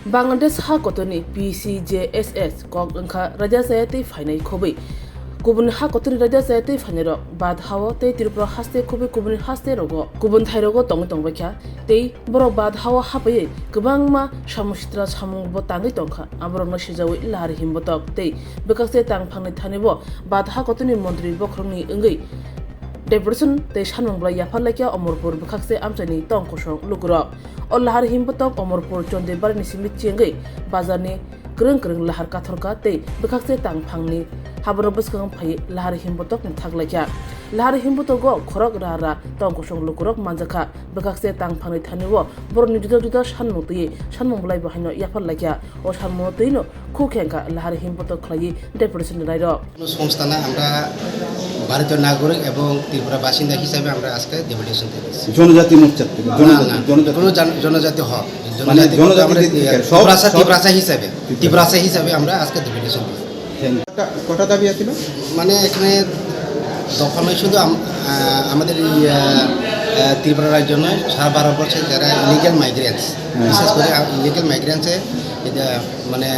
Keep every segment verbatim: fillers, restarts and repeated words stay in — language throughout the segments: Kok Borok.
Bangladesh ha kotorni P C J S S kok wngkha raida chaya tei phainai khobwi. Kubun ha kotorni raida chaya tei phainairok Bad hao tei Tripura haste khobwi kubuni haste rogo kubun thai rogo tongwi tongbaikha tei borok Bad hao hapaiwi kwbangma samung sitra samung bo tangwi tongkha. Aborokno sijawi lahar himbotok tei bwkhakse tangphangni thani bo Bad ha kotorni montri bokhorokni wngwi deputation tei sanmung belai yapharlaikha Omorpur bwkhakse amchaini tong kosong lukurok. O lahar himbotok Omorpur Chondibari ni simi chengwi bazarni kwrwng kwrwng lahar kathorkha tei bwkhakse tangphangni haborok bwskango phaiwi lahar himbotok mwthaklaikha. Lahar himbotogo khorok ra ra tong kosong lukurok manjakha. Bwkhakse tangphangni thani o borokni juda juda sanmung twiwi sanmung belai bo haino yapharlaikha. O sanmungo twino khuk hengkha lahar himbotok khlaiwi deputation rwnairok. কোনো সংস্থা না, আমরা ভারতীয় নাগরিক এবং ত্রিপুরা বাসিন্দা হিসাবে আমরা আজকে ডেপুটেশন দিয়েছি। জনজাতি মোর্চা থেকে, না, জনজাতি, না, জনজাতি। কোনো জন-, জনজাতি হক, মানে জনজাতি বলতে জনজাতি আমরা, দিক থেকে ইয়ে, সব, তিপ্রাসা, সব তিপ্রাসা হিসাবে, তিপ্রাসা। তিপ্রাসা হিসাবে আমরা আজকে ডেপুটেশন দিয়েছি। কটা, কটা দাবি আছিল? মানে এখানে দফা নয়, শুধু আম-, আহ, আমাদের এই, আহ, আহ, ত্রিপুরা রাজ্য নয়, সারা ভারতবর্ষে যারা ইলিগাল মাইগ্রেন্টস, হুম। বিশেষ করে আ-, ইলিগাল মাইগ্রেন্টসে এটা মানে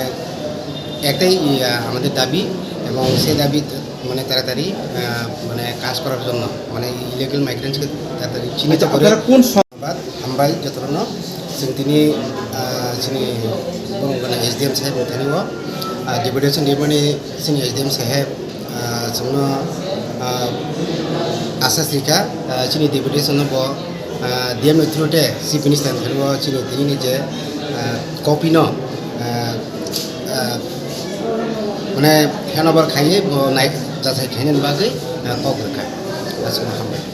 একটাই, আহ, আমাদের দাবি, এবং সেই দাবি মানে তাড়াতাড়ি, আহ, মানে কাজ করার জন্য, মানে ইলিগাল মাইগ্রেন্টসকে তাড়াতাড়ি চিহ্নিত আচ্ছা, করে। আপনারা কোন সং- ধন্যবাদ, হামবাই যতন। Sing tini, ah, sini bong gana S D M saheb ni thani o, ah, deputation ni mani sini S D M saheb, ah, sungno, ah, asa sika, ah, sini deputation no bo, ah, D M ni through te Chief Minister ni thani o sini tini ni je, ah, copy no, ah, ah, mane handover khaiye bo nai jachai khainani bagwi, ah, kok rwkha. Aswkno hambai.